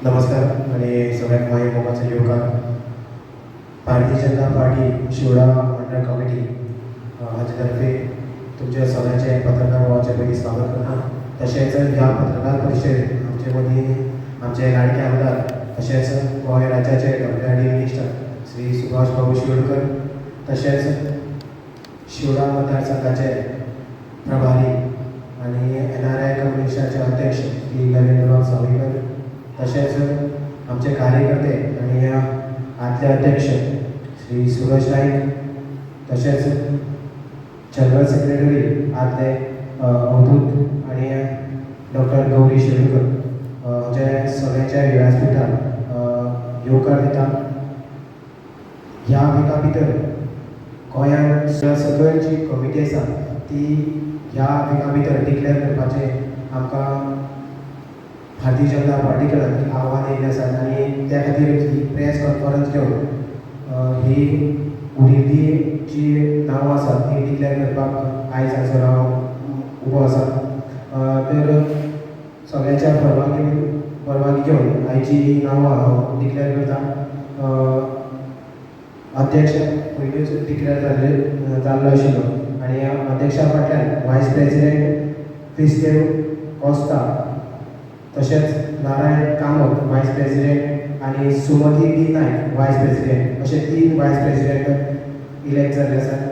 नमस्कार आनी सगळ्यांक मागीर मोगाचो येवकार. भारतीय जनता पार्टी शिवडा मंडळ कमिटी हाचे तर्फे तुमच्या सगळ्यांचे पत्रकार भावाचे पयलीं स्वागत करता. तशेंच ह्या पत्रकार परिशदेत आमचे मदीं आमचे लाडके आमदार तशेंच गोंय राज्याचे W R D minister Shri Subhash Babu Shirodkar, तशेंच शिवडा मतदारसंघाचे प्रभारी आनी एनआरआय कम्युनिस्टाचे अध्यक्ष श्री नरेंद्रबाब सावयकर, तशेंच आमचे कार्यकर्ते आनी आदले अध्यक्ष श्री सुरज नाईक, तशेंच जनरल सेक्रेटरी आदले अवधूत आनी डॉक्टर गौरी शिरोडकर, जे सगळ्यांच्या व्यासपीठार येवकार दिता. ह्या विका भितर गोंयांत सकयल जी कमिटी आसा ती ह्या विका भितर डिक्लेअर करपाचें आमकां भारतीय जनता पार्टी कडल्यान एक आव्हान येयल्लें आसा आनी त्या खातीर ही प्रेस कॉन्फरन्स घेवन ही उरिल्ली जी नांवां आसा ती डिक्लेअर करपाक आयज हांगसर हांव उबो आसा. तर सगळ्यांच्या परवानगी घेवन आयची ही नांवां हांव डिक्लेअर करता. अध्यक्ष पयलींच डिक्लेअर जाल्लो आशिल्लो आनी अध्यक्षा फाटल्यान वायस प्रेसिडेंट क्रिस्तेव कोस्ता, तशेंच नारायण कामत वायस प्रेसिडेंट आनी सुमती बी नायक वायस प्रेसिडेंट अशे तीन वायस प्रेसिडेंट इलेक्ट जाल्ले आसात.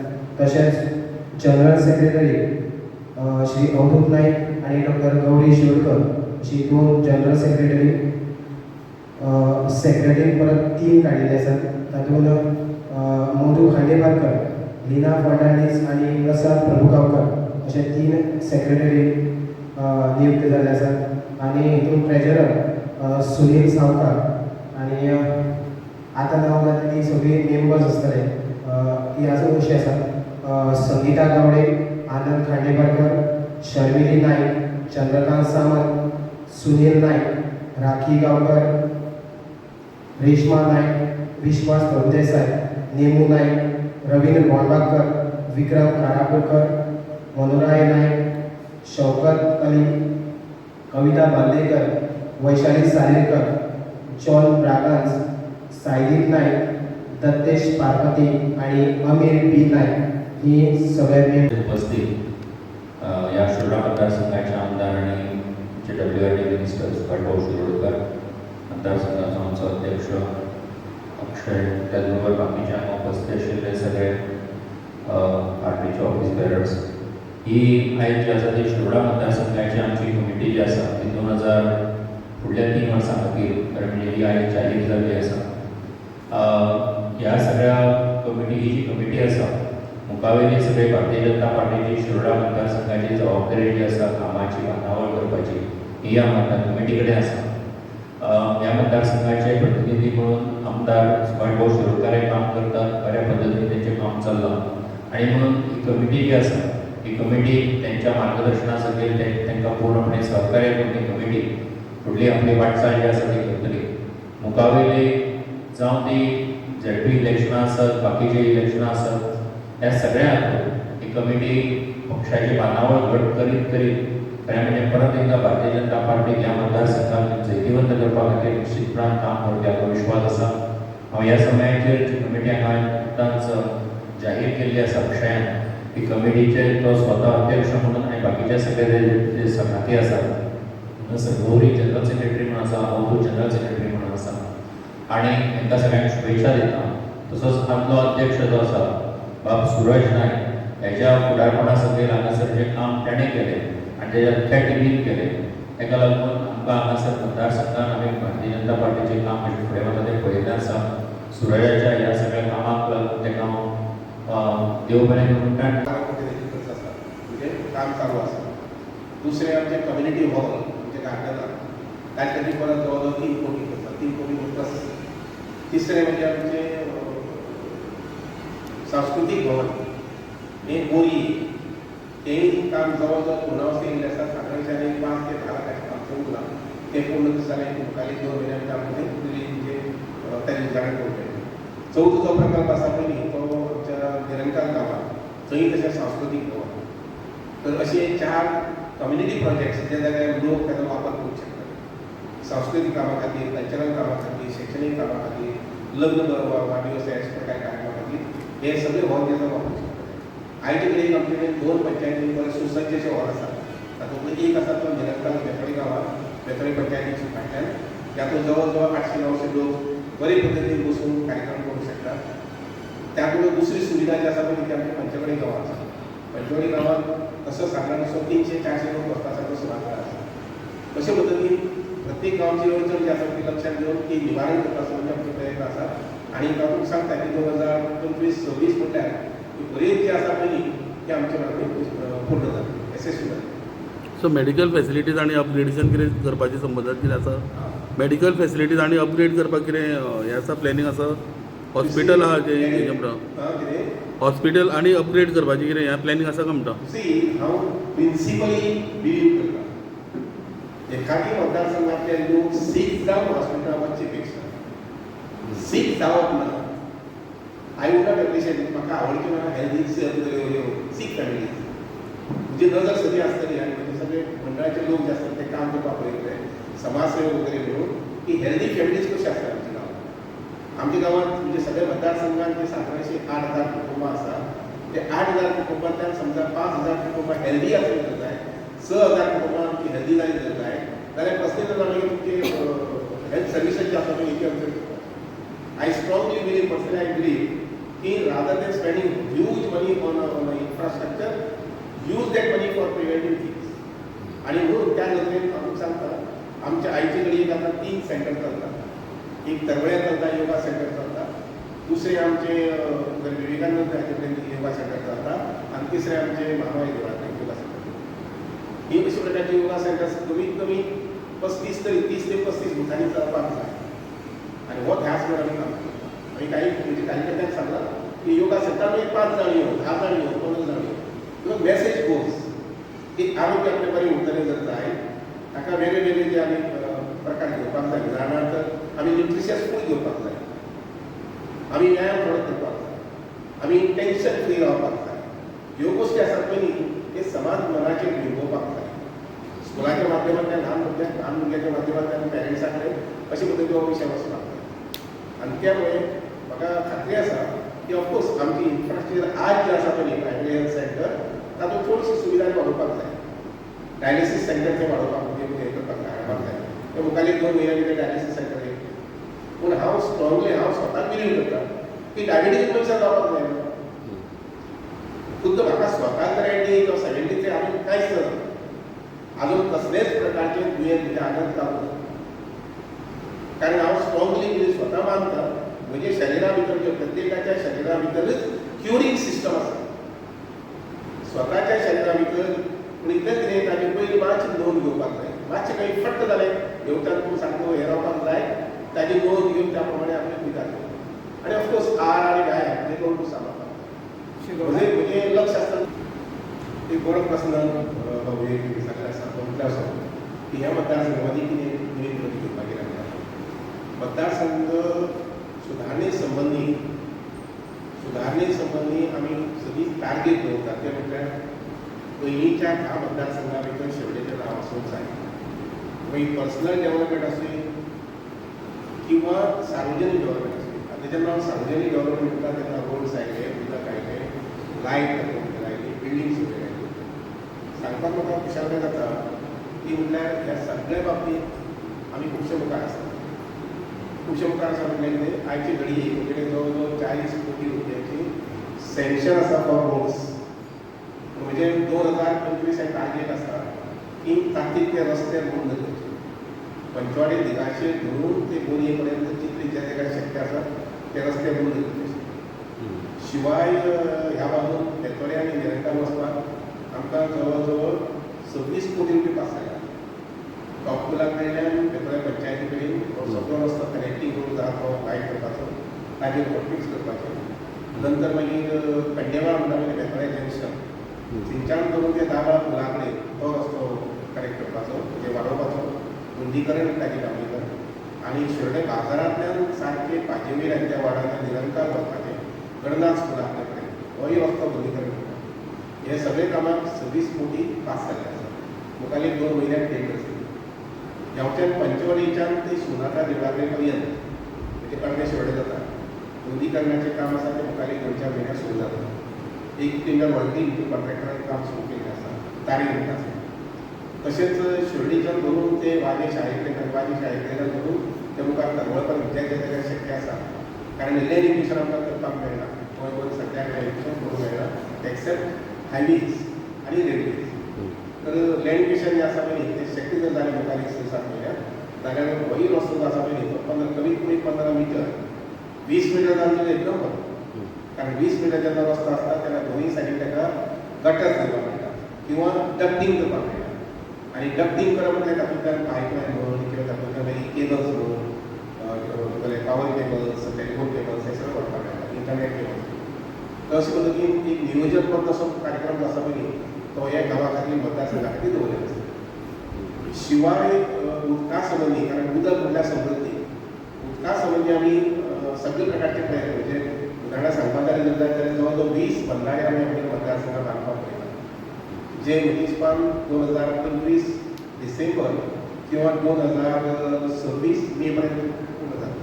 तशेंच जनरल सेक्रेटरी श्री अवधूत नायक आनी डॉक्टर गौरी शिरोडकर अशी दोन जनरल सेक्रेटरी. सेक्रेटरी परत तीन काडिल्ले आसात. तातूंत मधू खांडेपारकर, लीना फर्नांडीस आनी प्रसाद प्रभुगांवकर अशे तीन सेक्रेटरी नियुक्त जाल्ले आसात आनी हितून ट्रेजरर सुनील सावकार आनी आतां नांव जाता ती सगळीं मेंबर्स आसतले. ती आसा अशी आसा: संगीता गावडे, आनंद खांडेपारकर, शर्मिली नाईक, चंद्रकांत सामंत, सुनील नाईक, राखी गांवकर, रेश्मा नाईक, विश्वास प्रभुदेसाय, नेमू नाईक, रवींद्र गोंडवाकर, विक्रम कारापूरकर, मनोराय नाईक, शौकत अली, कविता बांदेकर, वैशाली सालेकर, जॉन ब्रागांस, सायदीप नाईक, दत्तेश पार्वती आणि अमीर बी नाईक ही सगळे मेंबर. उपस्थित या शिरोडा मतदारसंघाचे आमदार आणि आमचे डब्ल्यू आर डी मिनिस्टर सुभाषभाऊ शिरोडकर, मतदारसंघाचो आमचो अध्यक्ष अक्षय, त्याचबरोबर बाकीचे हांगा उपस्थित आशिल्ले सगळे पार्टीचे ऑफिस बेरर्स. ही आयज जी आसा ती शिरोडा मतदारसंघाची आमची कमिटी जी आसा ती 2000 फुडल्या 3 वर्सां खातीर, खरें म्हणजे ही आयज जाहीर जाल्ली आसा. ह्या सगळ्या कमिटी, ही जी कमिटी आसा, मुखावेली सगळे भारतीय जनता पार्टीची शिरोडा मतदारसंघाची जबाबदारी जी आसा, कामाची बांदावळ करपाची, ही ह्या मतदार कमिटी कडेन आसा. ह्या मतदारसंघाचे प्रतिनिधी म्हणून आमदार सुभाष भाऊ शिरोडकर हे काम करतात. बऱ्या पद्दतीन तेंचें काम चल्लां आनी म्हणून ही कमिटी जी आसा, ही कमिटी तेंच्या मार्गदर्शना सकयल, तांकां पूर्णपणे सहकार्य करून ही कमिटी फुडली आपली वाटचाल जी आसा ती करतली. मुखावेली जावं ती झेडपी इलेक्शनां आसत, बाकीचे इलेक्शनां आसत, ह्या सगळ्या हातूंत ही कमिटी पक्षाची बांदावळ घट करीत करीत खरें म्हणजे परत एकदा भारतीय जनता पार्टीक ह्या मतदारसंघात जैतिवंत करपा खातीर निश्चितपणान काम करतली हाचो विश्वास आसा. हांव ह्या समयाचेर जी कमिटी हांगा आतांच जाहीर केल्ली आसा अक्षयान, ही कमिटीचे तो स्वता अध्यक्ष म्हणून आनी बाकीचे सगळे जे जे संगाती आसात, जसं गौरी जनरल सेक्रेटरी म्हणून आसा, अवधूत जनरल सेक्रेटरी म्हणून आसा आनी तांकां सगळ्यांक शुभेच्छा दिता. तसोच आदलो अध्यक्ष जो आसा बाब सुरज नायक, हेज्या फुडारपणा सकयल हांगासर जें काम ताणें केलें आनी तेज्या अख्ख्या टिमीन केलें, ताका लागून आमकां हांगासर मतदारसंघान आमी भारतीय जनता पार्टीचें काम कशें फुडें वता तें पळयल्लें आसा. सुरजाच्या ह्या सगळ्या कामाक लागून ताका हांव देव बरें करूं म्हणटा. 12 कोटी ताची खर्च आसा, म्हणजे काम चालू आसा. दुसरें आमचें कम्युनिटी हॉल आमच्या गार्डनाक, ताचे खातीर परत जवळ जवळ 3 कोटी खर्च, 3 कोटी प्लस. तिसरें म्हणजे आमचें सांस्कृतीक भवन हें बोरी, तेंय काम जवळ जवळ पूर्णावस्थेत येयल्लें आसा. सादारणशें एक 5 ते 10 लाखाचें काम उरलां. तें पूर्ण जालें की मुखाल्ले 2 म्हयन्या भितर आमकां तें म्हणजे ताजी उजवाड करूंक मेळटली. चवथो जो प्रकल्प आसा पळय न्ही, तो आमच्या निरंकाल गांवांत, थंय तशें सांस्कृतीक भवन. तर अशे चार कम्युनिटी प्रोजेक्ट्स जे जाग्यार लोक ताजो वापर करूंक शकता. सांस्कृतीक कामां खातीर, कल्चरल कामां खातीर, शैक्षणीक कामां खातीर, लग्न वाडदिवस अशा प्रकार कार्यक्रमा खातीर हे सगळे हॉल जे आसा वापरूंक शकता. आयचे कडेन आमचे कडेन 2 पंचायती बरे सुसज्ज अशे हॉल आसात. तातूंतलो एक आसा तो निरंकाल बेतोडी गांवांत, बेतोडी पंचायतीच्या फाटल्यान, तातूंत जवळ जवळ 800-900 लोक बरे पद्दतीन बसून कार्यक्रम करूंक शकतात. त्याबरोबर दुसरी सुविधा जी आसा पळय ती आमच्या पंचवडी गांवांत आसा. पंचवडी गांवांत तसो सादारण असो 300-400 लोक बसता सारको सभाघर आसा. अशे पद्दतीन प्रत्येक गांवची अडचण जी आसा ती लक्षात घेवन ती निवारण करपाचो म्हणजे आमचो प्रयत्न आसा. आनी तातूंत सांगता की 2025-26 म्हटल्यार ही बरेच जे आसा पळय न्ही ते आमचे पूर्ण जातले, येसस्वी जातले. सो मेडिकल फॅसिलिटीज आनी अपग्रेडेशन कितें करपाचें संबंदात कितें आसा? मेडिकल फॅसिलिटीज आनी अपग्रेड करपाक कितें हें आसा, प्लॅनिंग आसा? हॉस्पिटल आहा जें हेजें म्हणटा, कितें हॉस्पिटल आनी अपग्रेड करपाचें कितें हें प्लॅनिंग आसा काय म्हणटा? सी, हांव प्रिन्सिपली बिलीव करता एखादी मतदारसंघातले लोक सीक जावन हॉस्पिटलां वचचे पेक्षा सीक जावप ना. I would not appreciate, म्हाका आवडचें ना हेल्दी सीक फॅमिलीज. म्हजी नजर सदी आसतली आनी म्हजे सगळे मंडळाचे लोक जे आसतात ते काम करपाक पळयतले, समाजसेवक वगैरे म्हणून की हेल्दी फॅमिलीज कशी आसतात आमच्या गांवांत. आमच्या गांवांत म्हणजे सगळे मतदारसंघात जे सादारणशे 8,000 कुटुंबां आसा, ते 8,000 कुटुंबांतल्यान समजा 5,000 कुटुंबां हेल्दी आसूंक जाय, 6,000 कुटुंबां आमची हेल्दी जाली जाय जाल्यार प्रस्न येता मागीर तुमचे हेल्थ सर्विसीस जे आसा पळय ती आमचे. I strongly believe, personally I believe की rather than spending huge money on infrastructure, use that money for preventive things. आणि म्हणून त्या नदरेन हांव तुमकां सांगता, आमच्या आयचे घडयेक आतां 3 सेंटर चलता. एक तरवळ्या चलता योगा सेंटर चलता, दुसरें आमचे विवेकानंद हाचे कडेन योगा सेंटर चलता आनी तिसरें आमचे म्हामाय देवळां योगा सेंटर. ही अशा प्रकारची योगा सेंटर्स कमीत कमी 35 तरी 30 ते 35 बुथांनी चलपाक जाय आनी हो ध्यास घेवन आमी काम करता. आमी काही म्हणजे कार्यकर्त्यांक सांगलां की योगा सेंटर एक 5 जाण येवं, 10 जाण येवं, 15 जाण येवं, because message goes की आरोग्य आपलें बरें उरतलें जर जाय ताका वेगळे वेगळे जे आमी प्रकार घेवपाक जाय. उदाहरणार्थ आमी न्युट्रिशियस फूड घेवपाक जाय, आमी व्यायाम थोडो करपाक जाय, आमी टेन्शन फ्री रावपाक जाय. ह्यो गोश्टी आसात पळय न्ही ते समाज मनाचेर बिंबोवपाक जाय. स्कुलाच्या माध्यमांतल्यान ल्हान भुरग्यांक, ल्हान भुरग्यांच्या माध्यमांतल्यान पेरंट्सां कडेन अशे पद्दतीन हो विशय वचपाक जाय. आनी त्यामुळे म्हाका खात्री आसा की ऑफकोर्स आमची इन्फ्रास्ट्रक्चर आज जे आसा पळय न्ही प्रायमरी हेल्थ सेंटर तातूंत चडशी सुविधा वाडोवपाक जाय. डायलिसीस सेंटर ते वाडोवपाक म्हणजे हें करपाक जाय, हाडपाक जाय. ते मुखार 2 म्हयन्या भितर डायलिसीस सेंटर येतलें. पूण हांव स्ट्रॉंगली, हांव स्वताक बिलीव करता की डायबिटीज मनशाक जावपाक जायना. खुद्द म्हाका स्वताक जर एडी तो 73 अजून कांयच जाना, अजून कसलेच प्रकारचे दुयेंत म्हज्या आंगात जावंक ना. कारण हांव स्ट्रॉंगली बिलीव स्वता मानता म्हजे शरिरा भितर ज्यो प्रत्येकाच्या शरिरा भितरच क्युरींग सिस्टम आसा स्वताच्या शरिरा भितर. पूण इतलेंच कितें ताजे पयलीं मातशी नोंद घेवपाक जाय. मातशें काही फट्ट जालें घेवचान तूं सारको हें रावपाक जाय, ताजी नोंद घेवन त्या प्रमाणे आपली पिता. आनी ऑफकोर्स आहार आनी व्यायाम हे दोन सांबाळपाक जाय. म्हजें लक्ष आसता. एक बरो प्रस्न बाबू सांगले आसा तो म्हटल्यार असो की ह्या मतदारसंघांनी कितें नवीन पद्दती घेवपाक गेल्या. मतदारसंघ सुधारणे संबंदी आमी सदींच टार्गेट दवरतात तें म्हटल्यार पयलींच्या 10 मतदारसंघा भितर शेवटेचें नांव आसूंक जाय. मागीर पर्सनल डेव्हलपमेंट आसूं किंवा सार्वजनीक डेव्हलपमेंट आसूं. आतां जेन्ना हांव सार्वजनीक डेव्हलपमेंट म्हणटा तेन्ना रोड्स आयले, उदक आयलें, लायट वगैरे आयली, बिल्डिंग्स वगैरे आयली. सांगपाक म्हाका खुशालकाय जाता ती म्हटल्यार ह्या सगळ्या बाबतींत आमी खुबशे मुखार आसा. खुबशे मुखार आसा म्हटल्यार कितें, आयचे घडयेक म्हजे कडेन जवळ जवळ 40 कोटी रुपयाची सँक्शन आसा फॉर रोड्स. म्हणजे 2025 हें टार्गेट आसा की ताकीत ते रस्ते रुंद करचे. पंचवाडी दिगाशे धरून ते बोरये पर्यंत जितले जे काय शक्य आसा ते रस्ते रुंद करचे. शिवाय ह्या बाजून बेतोडे आनी निरंकाल वचपाक आमकां जवळ जवळ 26 कोटी रुपया पास जाल्या. टॉप पुला कडल्यान बेतोड्या पंचायती कडेन सगळो रस्तो कनेक्टींग रोड जाता तो वायट करपाचो, ताजेर हॉटफिक्स करपाचें. नंतर मागीर पेडणेवाळ म्हणटा पळय बेतोड्या जंक्शन थंयच्यान करून ते दाबाळ पुला कडेन तो रस्तो कनेक्ट करपाचो, म्हणजे वाडोवपाचो, रुंदीकरण ताजें डांबरीकरण. आनी शिरोडे बाजारांतल्यान सारकें पाजेवयर त्या वाडांतल्यान निरंकाल वचपाचें गणनाथ स्कुला कडेन होय रस्तो रुंदीकरण करपाचें. हे सगळे कामाक 26 कोटी पास जाल्ले आसा. मुखार 2 म्हयन्याक टेंडर जातली. ह्यावच्यान पंचवडीच्यान ते शिवनाथा देवळा कडेन पर्यंत, म्हणजे कळणे शिवडे जाता, रुंदीकरणाचें काम आसा तें मुखार 2-4 म्हयन्याक सुरू जाता. एक टेंडर ऑलरेडी कॉन्ट्रॅक्टरान काम सुरू केल्लें आसा, तारीख म्हणटा आसा. तशेंच शिर्डीच्यान धरून ते वाजे शाळे कडेन, वाजे शाळे कडल्यान धरून ते मुखार तलवळकर विद्यार्थी जाल्यार शक्य आसा, कारण लँड एक्विशन आमकां करपाक मेळना. गोंयभर सद्याक लँड एक्विशन करूंक मेळना एक्सेप्ट हायवेज आनी रेल्वेज. तर लँड एक्विशन जें आसा पळय न्ही, तें शक्य जर जालें मुखार एक 6-7 म्हयन्याक जाल्यार होय रस्तो जो आसा पळय न्ही, तो 15, कमीत कमी 15 मिटर, 20 मिटर जालें जाल्यार एकदम बरो. कारण 20 मिटर जेन्ना रस्तो आसता तेन्ना दोनूय सायडीन ताका गटर्स दिवपाक मेळटा किंवा डक्टींग करपाक मेळटा. आनी डक्टींग करप म्हटल्यार तातूंतल्यान पायपलायन म्हण किंवा तातूंतल्यान मागीर केबल्स म्हण, पावर केबल्स, टेलिफोन केबल्स हे सगळें व्हरपाक मेळटा, इंटरनेट केबल्स. तर अशे पद्दतीन एक नियोजनबद्द असो कार्यक्रम जो आसा पळय न्ही, तो ह्या गांवा खातीर, मतदारसंघा खातीर दवरलेलो आसा. शिवाय उदका संबंदी, कारण उदक म्हटल्यार समृद्धी, उदका संबंदी आमी सगळे प्रकारचे प्रयत्न, म्हणजे उदाहरणां सांगपाक जाल्यार जर जाय जाल्यार जवळ जवळ 20 बंधारे आमी आमच्या मतदारसंघात बांदपाक पळयता, जे मनीसपान 2025 डिसेंबर किंवा 2026 मे पर्यंत पूर्ण जाता.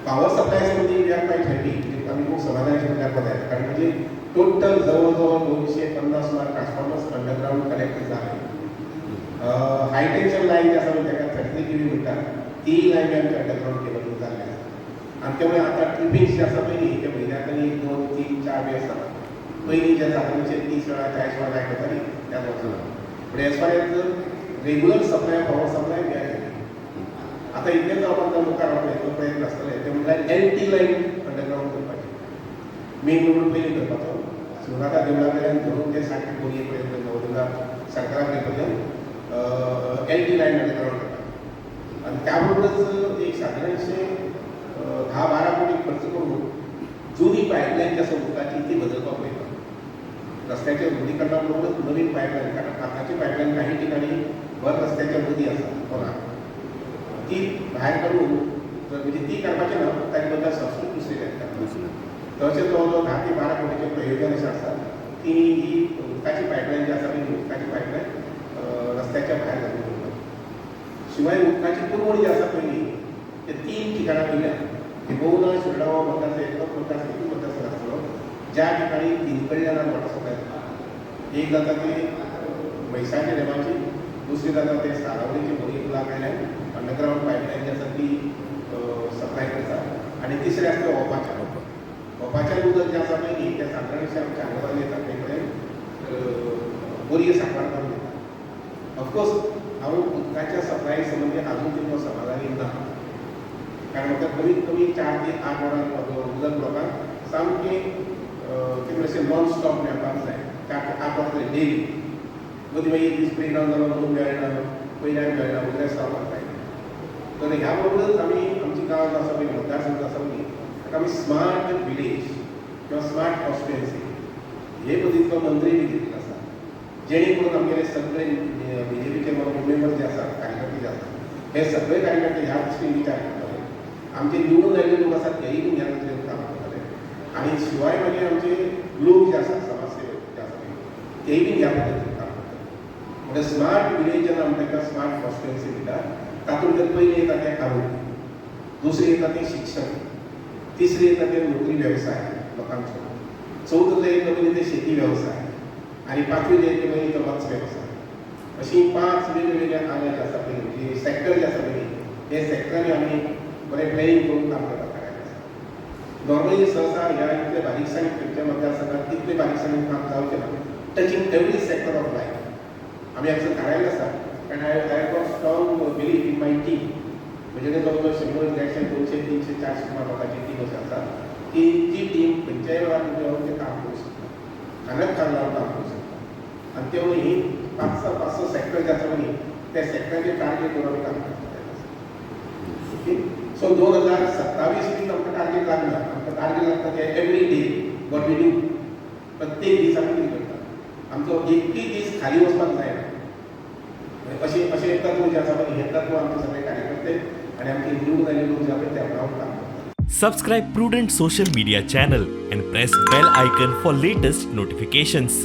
पावर सप्लाय संबंदी we are quite happy, म्हणजे आमी खूब समाधानाचे म्हणल्यार पदायता, कारण म्हणजे टोटल जवळ जवळ 250 सुमार ट्रान्सफॉर्मर्स अंडरग्रावंड कनेक्ट जाले. हाय टेन्शन लायन जी आसा पळय, ताका 33 kV म्हणटा, ती लायन बी आमची अंडरग्रावंड केबल जाल्ली आसा. आनी त्यामुळे आतां ट्रिपींग जे आसा पळय न्ही, ते म्हयन्याक एक 2, 3, 4 बी आसता. पयलीं जे सादारणशे 30 वेळा, 40 वेळा लायट वताली त्याच वचना. पूण as far as regular supply, power supply, we are happy. आतां इतलें जावपाक जाय, मुखार आपले प्रयत्न आसतले ते म्हटल्यार एल टी लायन अंडरग्रावंड करपाची. मेन रोड पयलीं करपाचो, शिवनाथा देवळा कडल्यान धरून ते सारकें बोरये पर्यंत, नवदुर्गा सरकारा कडेन पर्यंत एल टी लायन अंडरग्रावंड करपाची. आनी त्या बरोबरच एक सादारणशे 10-12 कोटी खर्च करून जुनी पायपलायन जी आसा उदकाची ती बदलपाक पळयता. रस्त्याच्या रुंदीकरणा बरोबरच नवीन पायपलायन, कारण आतांची पायपलायन काही ठिकाणी भर रस्त्याच्या मदीं आसा कोणाक, ती भायर काडून जर, म्हणजे ती काडपाची ना, ताचे बदला सबस्टिट्यूट दुसरी घालता. तशें जवळ जवळ 10 ते 12 कोटीचें प्रयोजन अशें आसा की ही उदकाची पायपलायन जी आसा ती उदकाची पायपलायन रस्त्याच्या भायर घालून दवरपाची. शिवाय उदकाची पुरवण जी आसा पयली ते तीन ठिकाणां वयल्यान, किंबहुना शिरडा हो मतदारसंघ एकलोच मतदारसंघ, एकूच मतदारसंघ आसतलो ज्या ठिकाणी तीन कडल्यान वॉटर सप्लाय जाता. एक जाता ती म्हैसाच्या डॅमाची, दुसरी जाता ते सारावलीची बोरी पुला कडल्यान अंडरग्रावंड पायपलायन जी आसा ती सप्लाय करता, आनी तिसरें आसता ते ओपाच्या. ओपाच्यान उदक जें आसा पळय न्ही, तें सादारणशें आमच्या हांगा येता थंय कडेन बोरये सांकवाळ करून येता. ऑफकोर्स हांव उदकाच्या सप्लाय संबंदी आजून तितलो समाधानी ना, कारण म्हाका कमीत कमी 4 ते 8 वरां उदक लोकांक सामकें कितें अशें नॉन स्टॉप मेळपाक जाय. 4 ते 8 वरां तरी डेली. मदीं मागीर एक दीस ब्रेकडावन जालो म्हणून मेळना, पयल्यान मेळना, उरल्यार जावपाक जायना. तर ह्या बरोबरच आमी आमची गांव जो आसा पळय, मतदारसंघ आसा पळय, ताका आमी स्मार्ट विलेज किंवा स्मार्ट कॉन्स्टिट्युएन्सी हे पद्दतीचो मंत्रीय बी दिल्लो आसा, जेणे करून आमगेले सगळे बीजेपीचे मेंबर जे आसात, कार्यकर्ते जे आसात, हे सगळे कार्यकर्ते ह्या दृश्टीन विचार करतले. आमचे निवडून आयिल्ले लोक आसात तेय बी ह्या नदरेन काम करतले. आनी शिवाय मागीर आमचे लोक जे आसात, समाजसेवक जे आसात, तेय बी ह्या पद्दतीन काम करतले. म्हणजे स्मार्ट विलेज जेन्ना आमी ताका स्मार्ट कॉन्स्टिट्युएन्सी म्हणटा, तातूंत भितर पयलें येता तें आरोग्य, दुसरें येता तें शिक्षण, तिसरें येता तें नोकरी वेवसाय लोकांचो, चवथो जो येता पळय ते शेती वेवसाय, आनी पांचवी जे येता पळय तो मत्स्य वेवसाय. अशीं पांच वेगवेगळे आंगां जे आसा पळय, म्हणजे सेक्टर जे आसा पळय, हे सेक्टरांनी आमी बरें प्लॅनिंग करून काम करपाक थारायलें आसा. नॉर्मली सहसा ह्या इतले बारीकसाणीन खंयच्या मतदारसंघात इतले बारीकसाणीन काम जावचें ना, touching every sector of life. आमी आमचं थारायलें आसा, कारण I got strong belief in my team. म्हणजे जवळ जवळ 100, 150, 200, 300, 400 सुमार लोकांची टीम अशी आसा की जी टीम खंयच्याय वेळार तुमच्या ते काम करूं शकता, खांद्याक खांद लावन काम करूं शकता. आनी ते ही पांच स, पांच स सेक्टर जे आसा न्ही, त्या सेक्टराचेर टार्गेट करून आमी काम करता. ओके, सो 2027 बीन आमकां टार्गेट लागना. आमकां टार्गेट लागता ते every day what we do. प्रत्येक दीस आमी कितें करता, आमचो एकूय दीस खाली वचपाक जायना, अशें अशें तत्व जें आसा पळय, हें तत्व आमचे सगळे कार्यकर्ते आनी आमचे निवडून आयिल्ले लोक जे आसा पळय ते आपणावन काम करतात. Subscribe Prudent Social Media channel and press bell icon for latest notifications.